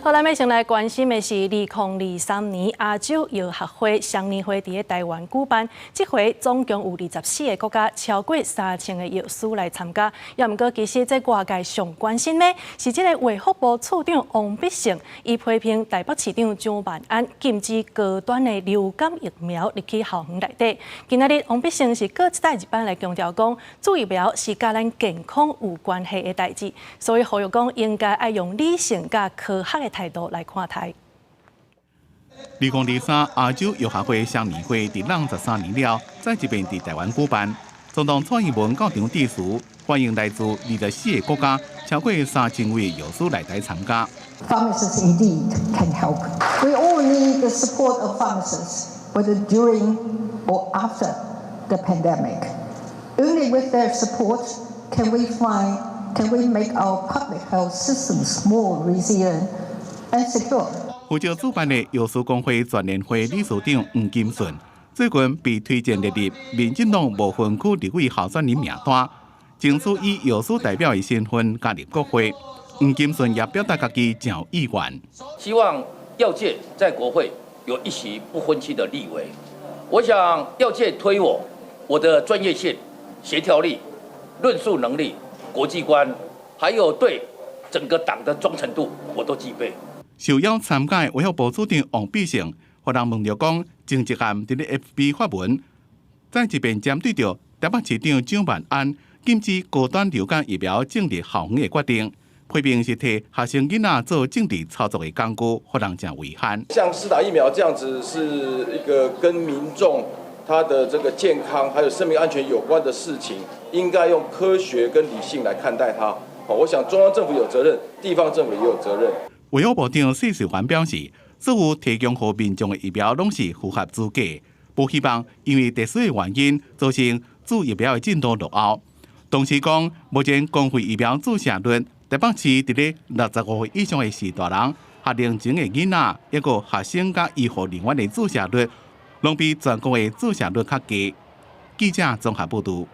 好，咱欲先來關心的是2023年亞洲藥學會雙年會佇咧台灣舉辦，這回總共有24個國家，超過3000個藥師來參加。也毋過，其實這外界上關心的是這個衛福部次長王必勝，伊批評台北市長蔣萬安禁止高端的流感疫苗入去校園內底。今仔日王必勝是閣再一擺來強調講，注疫苗是佮咱健康有關係的代誌，所以呼籲講應該愛用理性佮科學的態度來看待。2023亞洲藥學會雙年會佇63年了，再一遍佇台灣舉辦。總統蔡英文到場致辭，歡迎來自24個國家超過3000位藥師來台參加。 Pharmacists indeed can help. We all need the support of pharmacists, whether during or after the pandemic. Only with their support can we make our public health systems more resilient and secure. 負責主辦的藥師公會全聯會理事長黃金順，最近被推薦列入民進黨無分區立委候選人名單，爭取以藥師代表的身份加入國會。黃金順也表達家己誠有意願，希望藥界在國會有一席不分區的立委。我想藥界推我，我的專業性、協調力、論述能力、國際觀，還有對整個黨的忠誠度，我都具備。受邀參加的衛福部次長王必勝，予人問著講，前一暗佇咧 FB 發文，再一遍針對著台北市長蔣萬安禁止高端流感疫苗進入校園的決定，批評是提學生囡仔做政治操作的工具，予人誠遺憾。像施打疫苗這樣子，是一個跟民眾他的這個健康還有生命安全有關的事情，應該用科學跟理性來看待它。我想中央政府有責任，地方政府也有責任。衛福部長謝瑞環表示，所有提供予民眾的疫苗攏是符合資格，無希望因為特殊的原因造成注疫苗的進度落後。同時講，目前公費疫苗注射率，台北市佇咧65歲以上的序大人、學齡前的囡仔，抑閣學生佮醫護人員的注射率，攏比全國的注射率較低。記者綜合報導。